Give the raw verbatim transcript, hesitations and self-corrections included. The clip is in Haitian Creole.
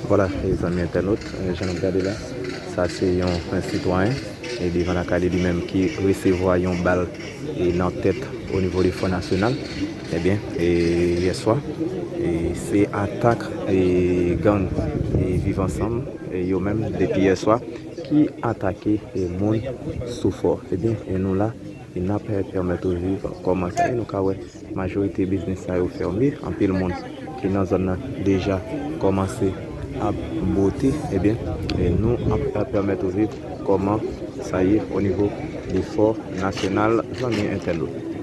Vwala, e zanmi entènot, e jan n ap gade la, sa se yon, yon sitwayen, e devan lakay li, li menm ki resevwa yon bal, e nan tèt o nivo de Fò Nasyonal. Ebyen, e yè swa, e se atak, e gang, e Viv Ansanm, e yo menm, depi yè swa, ki atake, e moun sou Fò. Ebyen, e nou la, e n ap, e, pèmèt ou viv kòman sa ye. Nou ka wè majorite biznis sa yo fèmen. Anpil moun ki nan zòn nan deja kòmanse ap bote. Ebyen, e nou ap, ap pèmèt ou viv kòman sa ye o nivo de Fò Nasyonal, zanmi entènot.